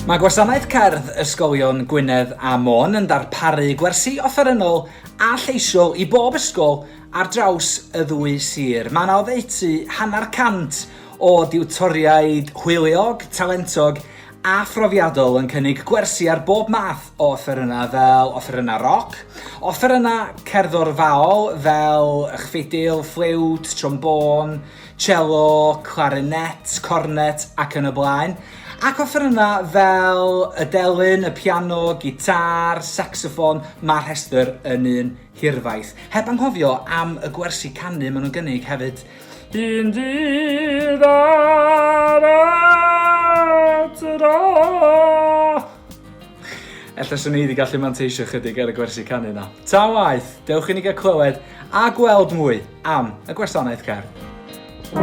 Mae Gwasanaeth Cerdd Ysgolion Gwynedd a Môn yn darparu gwersi offerynnol a lleisiol i bob ysgol ar draws y ddwy sir. Mae yna oddeutu hanner cant o diwtoriaid hwyliog, talentog a phrofiadol yn cynnig gwersi ar bob math o offerynnau fel offerynnau roc, offerynnau cerddorfaol fel ffidil, ffliwt, trombôn, cello, clarinet, cornet ac yn y blaen, ac offerynnau fel y delyn, y piano, gitâr, saxoffon, mae'r rhestr yn un hirfaith. Heb anghofio am y gwersi canu maen nhw'n gynnig hefyd. Un dydd ar y tro. Ella swn i wedi gallu manteisio chydig ar y gwersi canu na. Ta waeth, dewch i ni gael clywed a gweld mwy am y gwasanaeth cerdd. Dwi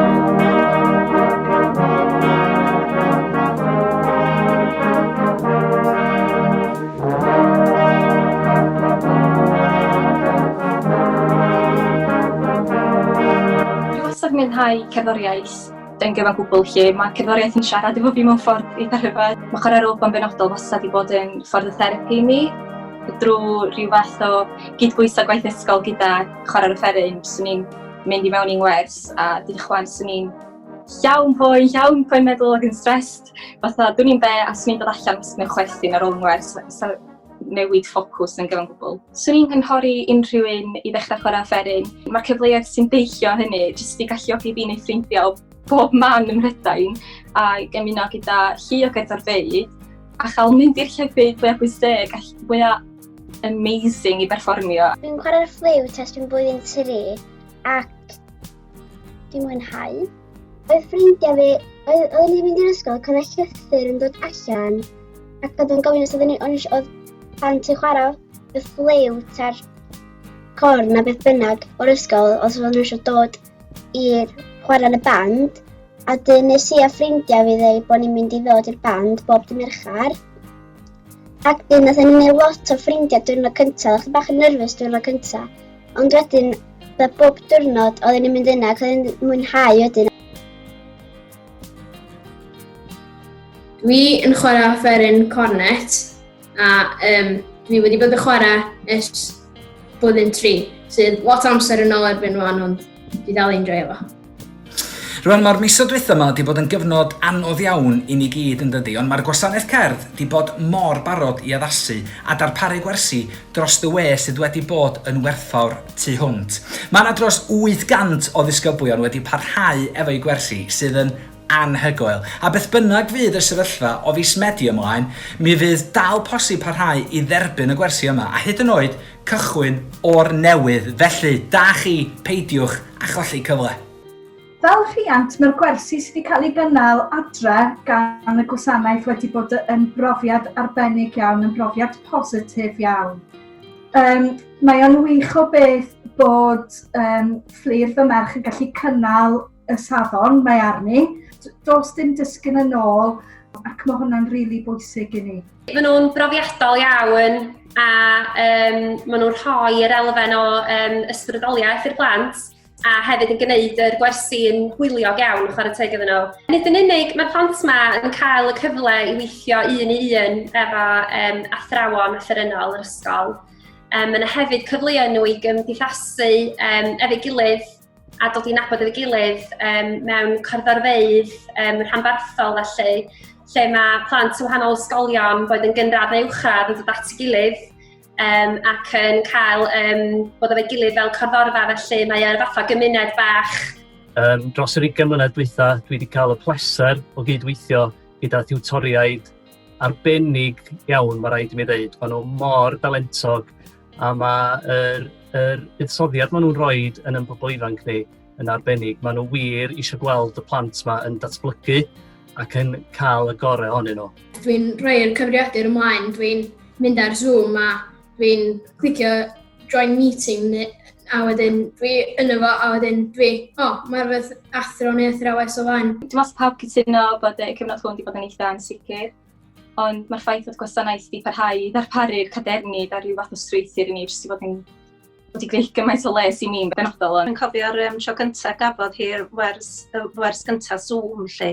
wastad yn mwynhau cerddoriaeth yn gyfan gwbl lle mae cerddoriaeth yn siarad efo fi mewn ffordd eitha rhyfedd. Mae chwarae'r alban benodol wastad 'di bod yn ffordd o therapi i mi drwy rhyw fath o gydbwyso gwaith ysgol gyda chwarae'r offeryn. Swn i'n mynd i mewn i'n ngwers a deud chwan swn i'n llawn poen, llawn poen meddwl ac yn stressed. Fatha, dwn i'n be, a swn i'n dod allan wastad yn chwerthin ar ôl ngwers. So, newid ffocws yn gyfan gwbl. Swn i'n cynghori unrhyw un i ddechrau chwarae offeryn. Mae'r cyfleoedd sy'n deillio hynny jyst i galluogi fi neu ffrindiau o bob man ym Mhrydain a ymuno gyda llu o gerddorfeydd a chael mynd i'r llefydd fwyaf bwysig a fwyaf amazing i berfformio. Dwi'n chwarae'r ffliwt ers dwi'n blwyddyn 3 ac dwi'n mwynhau. Oedd ffrindiau fi, oedd, oedden ni'n mynd i'r ysgol ac oedd y llythyr yn dod allan ac oedd yn gofyn os oedden ni, o'n oedd plant yn chwarae y ffliwt a'r corn a beth bynnag o'r ysgol os oedden nhw eisiau dod i'r chwarae yn y band a dyn nes i a ffrindiau fi ddeud bod ni'n mynd i ddod i'r band bob dy Mercher. Ac dyn nath ni wneud lot o ffrindiau diwrnod cyntaf, o'ch bach yn nerfus diwrnod cyntaf. Ond wedyn, bob diwrnod oedden ni'n mynd yna ac oedden ni'n mwynhau wedyn. Dwi yn chwarae offeryn cornet a um, dwi wedi bod yn chwarae ers blwyddyn 3, sydd lot o amser yn ôl erbyn rwan, ond dwi dal i'n joio fo. Rwan, mae'r misoedd dwytha yma wedi bod yn gyfnod anodd iawn i ni gyd yn dydi, ond mae'r gwasanaeth cerdd wedi bod mor barod i addasu a darparu gwersi dros y we sydd wedi bod yn werthfawr tu hwnt. Mae yna dros 800 o ddisgyblion wedi parhau efo'u gwersi sydd yn anhygoel. A beth bynnag fydd y sefyllfa o fis Medi ymlaen, mi fydd dal posib parhau i dderbyn y gwersi yma, a hyd yn oed cychwyn o'r newydd. Felly, da chi, peidiwch â cholli cyfle. Fel rhiant, mae'r gwersi sydd wedi cael ei gynnal adre gan y gwasanaeth wedi bod yn brofiad arbennig iawn, yn brofiad positif iawn. Um, mae o'n wych o beth bod um, Fflur fy merch yn gallu cynnal y safon mae arni. Does dim dysgu'n yn ôl ac mae hwnna'n rili really bwysig i ni. Maen nhw'n brofiadol iawn a um, maen nhw'n rhoi yr elfen o um, ysbrydoliaeth i'r plant a hefyd yn gwneud yr gwersi yn hwyliog iawn, chwarae teg iddyn nhw. Nid yn unig, mae'r plant yma yn cael y cyfle i weithio un i un efo um, athrawon offerynnol yr ysgol. Um, mae yna hefyd cyfleoedd nhw i gymdeithasu um, efo'i gilydd a dod i nabod efo'i gilydd um, mewn cerddorfeydd um, rhanbarthol felly, lle mae plant o wahanol ysgolion, boed yn gynradd neu uwchradd, yn dod at ei gilydd um, ac yn cael um, bod efo'i gilydd fel cerddorfa, felly mae e'r fatha gymuned bach. Um, dros yr 20 mlynedd dwytha, dwi wedi cael y pleser o gydweithio gyda thiwtoriaid arbennig iawn, mae rhaid i mi ddeud. Maen nhw mor dalentog a mae'r yr buddsoddiad maen nhw'n rhoi yn ein pobl ifanc ni yn arbennig. Maen nhw wir eisiau gweld y plant yma yn datblygu ac yn cael y gorau ohonyn nhw. Dwi'n rhoi'r cyfrifiadur ymlaen, dwi'n mynd ar Zoom a dwi'n clicio join meeting a wedyn dwi yno fo a wedyn dwi, o, oh, mae'r fath athro neu athrawes o fan. Dwi'n meddwl pawb cytuno bod y cyfnod hwn wedi bod yn eitha ansicr, ond mae'r ffaith bod gwasanaeth wedi parhau i ddarparu'r cadernid a rhyw fath o strwythur i ni jyst i fod yn wedi gwneud gymaint o les i ni'n benodol. Dwi'n cofio'r um, tro cyntaf gafodd hi'r wers, y wers gyntaf Zoom lle.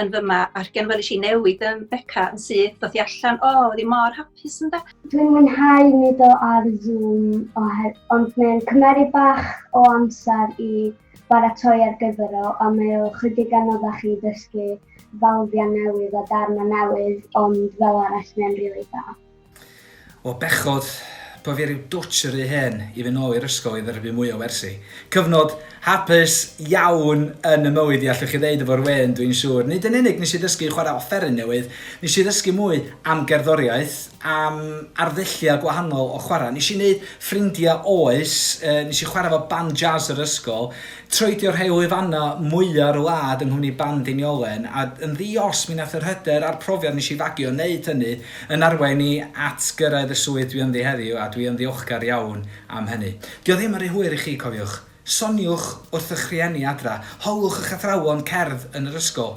yn fyma, a'r gen welis i newid yn Beca yn syth, ddoth i allan, o, oh, oedd hi mor hapus ynde. Dwi'n mwynhau wneud o ar Zoom, oher, ond mae'n cymeru bach o amser i baratoi ar gyfer o, a mae o chydig anoddach i ddysgu falfiau newydd a darnau newydd, ond fel arall mae'n rili really da. O bechod bo fi ryw dwtsh rhy hen i fynd nôl i'r ysgol i dderbyn mwy o wersi. Cyfnod hapus iawn yn y mywyd i allwch chi ddeud efo'r wên dwi'n siŵr. Nid yn unig nes i ddysgu chwarae offeryn newydd, nes i ddysgu mwy am gerddoriaeth, am arddulliau gwahanol o chwarae. Nes i wneud ffrindiau oes, nes i chwarae efo band jazz yr ysgol, Troedio rhai o lwyfannau mwya'r wlad yng nghwmni Band Deiniolen, a yn ddi-os mi wnaeth yr hyder a'r profiad nes i fagu o wneud hynny yn arwain i at gyrraedd y swydd dwi ynddi heddiw, a dwi yn ddiolchgar iawn am hynny. Dio ddim yn rhy hwyr i chi, cofiwch. Soniwch wrth eich rhieni adra, holwch eich athrawon cerdd yn yr ysgol.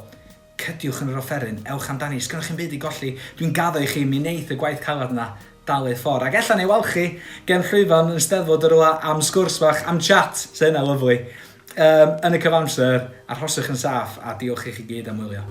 Cydiwch yn yr offeryn, ewch amdani, sgynnoch chi'm byd i golli, dwi'n gaddo i chi, mi neith y gwaith calad 'na dalu ffordd. Ac ella neu weld chi gefn llwyfan yn Steddfod y rywle am sgwrs fach, am chat, se hynna lyfli. Um, yn y cyfamser, arhoswch yn saff a diolch i chi gyd am wylio.